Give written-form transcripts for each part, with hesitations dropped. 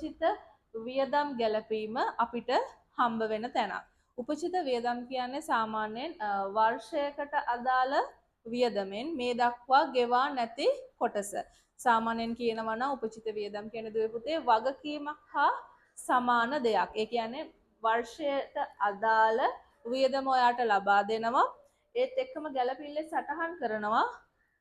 උපචිත වියදම් ගැලපීම අපිට හම්බ වෙන තැනක්. උපචිත වියදම් කියන්නේ සාමාන්‍යයෙන් වර්ෂයකට අදාළ වියදමෙන් මේ දක්වා ගෙවා නැති කොටස. සාමාන්‍යයෙන් කියනවා නම් උපචිත වියදම් කියන දුවේ පුතේ වගකීමක් හා සමාන දෙයක්. ඒ කියන්නේ වර්ෂයට අදාළ වියදම ඔයාට ලබා දෙනවා. ඒත් එක්කම ගැලපිල්ලේ සටහන් කරනවා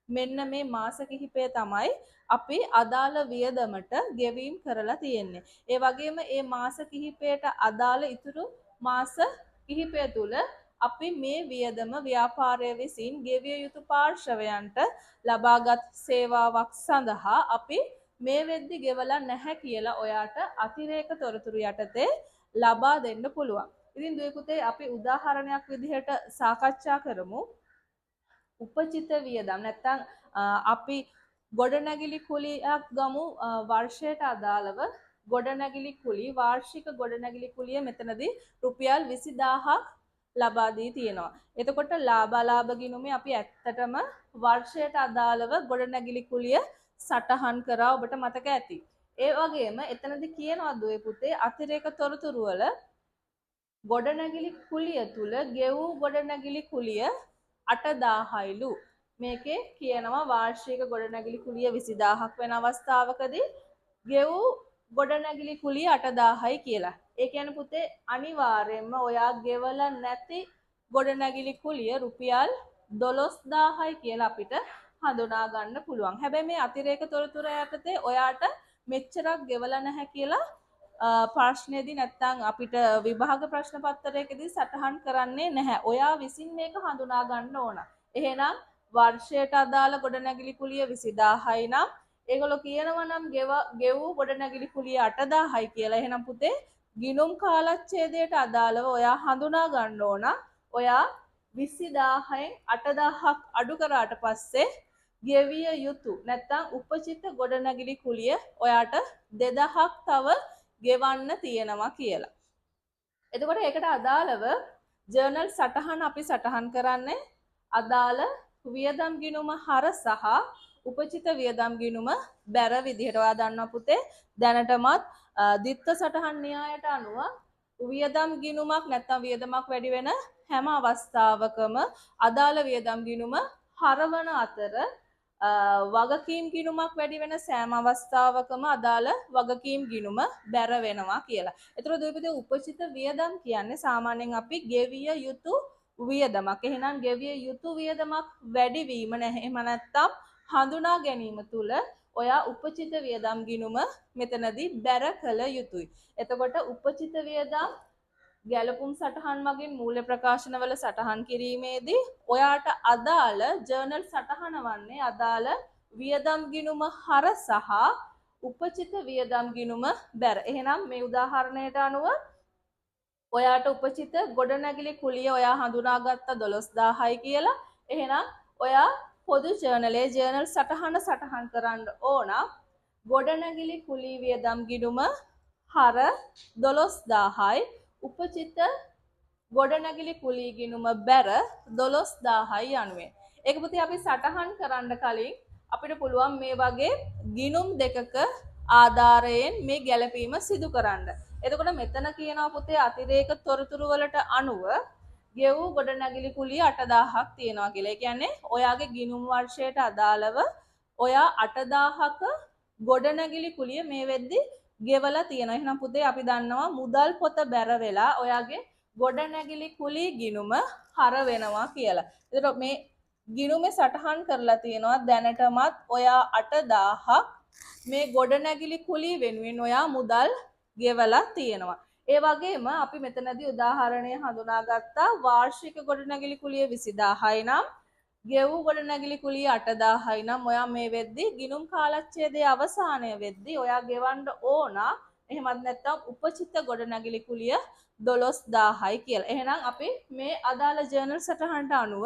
මෙන්න මේ මාස කිහිපය තමයි අපි අදාළ වියදමට ගෙවීම් කරලා තියෙන්නේ. ඒ වගේම මේ මාස කිහිපයට අදාළ ඉතුරු මාස කිහිපය තුල අපි මේ වියදම ව්‍යාපාරය විසින් ගෙවිය යුතු පාර්ශවයන්ට ලබාගත් සේවාවක් සඳහා අපි මේ වෙද්දි ගෙවලා නැහැ කියලා ඔයාට අතිරේක තොරතුරු යටතේ ලබා දෙන්න පුළුවන්. ඉතින් දුවේ පුතේ, අපි උදාහරණයක් විදිහට සාකච්ඡා කරමු. උපචිත වියදම් නැත්තම් අපි ගොඩනැගිලි කුලියක් ගමු. වර්ෂයට අදාළව ගොඩනැගිලි කුලි, වාර්ෂික ගොඩනැගිලි කුලිය මෙතනදී රුපියල් 20,000ක් ලබා දී තියෙනවා. එතකොට ලාභාලාභ ගිණුමේ අපි ඇත්තටම වර්ෂයට අදාළව ගොඩනැගිලි කුලිය සටහන් කරා, ඔබට මතක ඇති. ඒ වගේම එතනදි කියනවා දුවේ පුතේ අතිරේක තොරතුරු වල ගොඩනැගිලි කුලිය තුල ගෙවූ ගොඩනැගිලි කුලිය 8000යිලු. මේකේ කියනවා වාර්ෂික ගොඩනැගිලි කුලිය 20,000ක් වෙන අවස්ථාවකදී ගෙවූ ගොඩනැගිලි කුලිය 8000යි කියලා. ඒ කියන්නේ පුතේ අනිවාර්යයෙන්ම ඔයා ගෙවලා නැති ගොඩනැගිලි කුලිය රුපියල් 12,000යි කියලා අපිට හඳුනා ගන්න පුළුවන්. හැබැයි මේ අතිරේක තොරතුර යටතේ ඔයාට මෙච්චරක් ගෙවලා නැහැ කියලා ප්‍රශ්නේදී නැත්තම් අපිට විභාග ප්‍රශ්න පත්‍රයකදී සටහන් කරන්නේ නැහැ. ඔයා විසින් මේක හඳුනා ගන්න ඕන. එහෙනම් වර්ෂයට අදාළ ගොඩනැගිලි කුලිය 20,000යි නම්, ඒගොල්ලෝ කියනවා නම් ගෙවූ ගොඩනැගිලි කුලිය 8000යි කියලා. එහෙනම් පුතේ ගිණුම් කාලච්ඡේදයට අදාළව ඔයා හඳුනා ගන්න ඕන. ඔයා 20,000න් 8000ක් අඩු කරාට පස්සේ ගෙවිය යුතු නැත්තම් උපචිත ගොඩනැගිලි කුලිය ඔයාට 2000ක් තව ගෙවන්න තියෙනවා කියලා. එතකොට ඒකට අදාළව ජර්නල් සටහන අපි සටහන් කරන්නේ අදාළ වියදම් ගිණුම හර සහ උපචිත වියදම් ගිණුම බැර විදිහට. ඔයා දන්නවා පුතේ දැනටමත් ද්විත්ව සටහන් න්‍යායට අනුව වියදම් ගිණුමක් නැත්නම් වියදමක් වැඩි වෙන හැම අවස්ථාවකම අදාළ වියදම් ගිණුම හරවන අතර, වගකීම් ගිණුමක් වැඩි වෙන සෑම අවස්ථාවකම අදාළ වගකීම් ගිණුම බැර වෙනවා කියලා. ඒතර දුවේ පුතේ, උපචිත වියදම් කියන්නේ සාමාන්‍යයෙන් අපි ගෙවිය යුතු වියදමක්. එහෙනම් ගෙවිය යුතු වියදමක් වැඩිවීම නැහැ. එහෙම නැත්නම් හඳුනා ගැනීම තුළ ඔයා උපචිත වියදම් ගිණුම මෙතනදී බැර කළ යුතුයි. එතකොට උපචිත වියදම් ගැලපුම් සටහන් මගින් මූල්‍ය ප්‍රකාශනවල සටහන් කිරීමේදී ඔයාට අදාළ ජර්නල් සටහන වන්නේ අදාළ වියදම් ගිණුම හර සහ උපචිත වියදම් ගිණුම බැර. එහෙනම් මේ උදාහරණයට අනුව ඔයාට උපචිත ගොඩනැගිලි කුලිය ඔයා හඳුනාගත්ත 12,000යි කියලා. එහෙනම් ඔයා පොදු ජර්නලේ ජර්නල් සටහන සටහන් කරන්න ඕන ගොඩනැගිලි කුලී වියදම් ගිණුම හර 12,000යි, උපචිත ගොඩනැගිලි කුලී ගිණුම බැර 12,000යි යනුවෙන්. ඒක පුතේ අපි සටහන් කරන්න කලින් අපිට පුළුවන් මේ වගේ ගිණුම් දෙකක ආධාරයෙන් මේ ගැලපීම සිදු කරන්න. එතකොට මෙතන කියනවා පුතේ අතිරේක තොරතුරු වලට අනුව ගෙවූ ගොඩනැගිලි කුලිය 8000ක් තියෙනවා කියලා. ඒ කියන්නේ ඔයාගේ ගිණුම් වර්ෂයට අදාළව ඔයා 8000ක ගොඩනැගිලි කුලිය මේ වෙද්දි ගෙවලා තියෙනවා. එහෙනම් පුතේ අපි දන්නවා මුදල් පොත බැර වෙලා ඔයාගේ ගොඩනැගිලි කුලී ගිණුම හර වෙනවා කියලා. එතකොට මේ ගිණුමේ සටහන් කරලා තියෙනවා දැනටමත් ඔයා 8000ක් මේ ගොඩනැගිලි කුලී වෙනුවෙන් ඔයා මුදල් ගෙවලා තියෙනවා. ඒ වගේම අපි මෙතනදී උදාහරණය හඳුනාගත්තා වාර්ෂික ගොඩනැගිලි කුලිය 20,000යි නම්, ගෙවූ ගොඩනැගිලි කුලිය 8000යි නම්, ඔයා මේ වෙද්දි ගිණුම් කාලච්ඡේදයේ අවසානය වෙද්දි ඔයා ගෙවන්න ඕන එහෙමත් නැත්නම් උපචිත ගොඩනැගිලි කුලිය 12,000යි කියලා. එහෙනම් අපි මේ අදාළ ජර්නල් සටහනට අනුව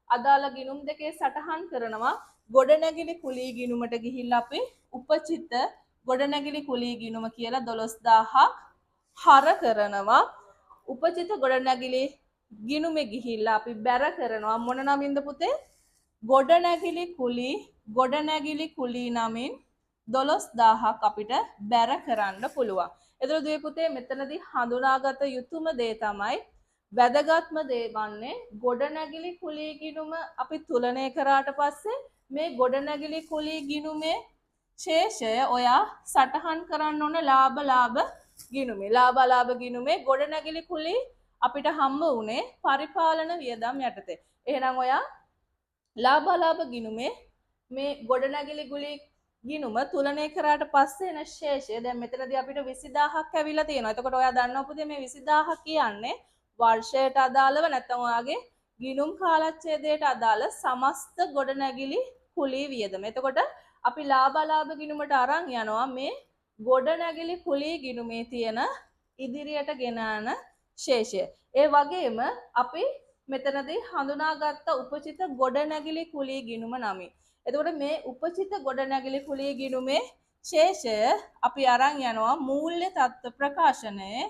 අදාළ ගිණුම් දෙකේ සටහන් කරනවා ගොඩනැගිලි කුලී ගිණුමට ගිහිල්ලා අපි උපචිත ගොඩනැගිලි කුලී ගිණුම කියලා 12,000ක් හර කරනවා. උපචිත ගොඩනැගිලි ගිණුමේ ගිහිල්ලා අපි බැර කරනවා මොන නමින්ද පුතේ? ගොඩනැගිලි කුලී, ගොඩනැගිලි කුලී නමින්. 12,000ක් අපිට බැර කරන්න පුළුවන්. එතකොට දුවේ පුතේ, මෙතනදී හඳුනාගත යුතුම දේ තමයි, වැදගත්ම දේ වන්නේ, ගොඩනැගිලි කුලී ගිණුම අපි තුලනය කරාට පස්සේ මේ ගොඩනැගිලි කුලී ගිණුමේ ශේෂය ඔයා සටහන් කරන්න ඕන ලාභ ලාභ ගිණුමේ. ලාභ අලාභ ගිණුමේ ගොඩනැගිලි කුලී අපිට හම්බ වුණේ පරිපාලන වියදම් යටතේ. එහෙනම් ඔයා ලාභ අලාභ ගිණුමේ මේ ගොඩනැගිලි කුලී ගිණුම තුලනය කරාට පස්සේ එන ශේෂය, දැන් මෙතනදී අපිට 20,000ක් ඇවිල්ලා තියෙනවා. එතකොට ඔයා දන්නවා පුතේ, මේ 20,000 කියන්නේ වර්ෂයට අදාළව නැත්නම් ඔයාගේ ගිණුම් කාලච්ඡේදයට අදාළ සමස්ත ගොඩනැගිලි කුලී වියදම. එතකොට අපි ලාභ අලාභ ගිණුමට අරන් යනවා මේ ගොඩනැගිලි කුලී ගිණුමේ තියෙන ඉදිරියට ගෙන යන ශේෂය. ඒ වගේම අපි මෙතනදී හඳුනාගත්ත උපචිත ගොඩනැගිලි කුලී ගිණුම නමින්. එතකොට මේ උපචිත ගොඩනැගිලි කුලී ගිණුමේ ශේෂය අපි අරන් යනවා මූල්‍ය තත්ත්ව ප්‍රකාශනයේ.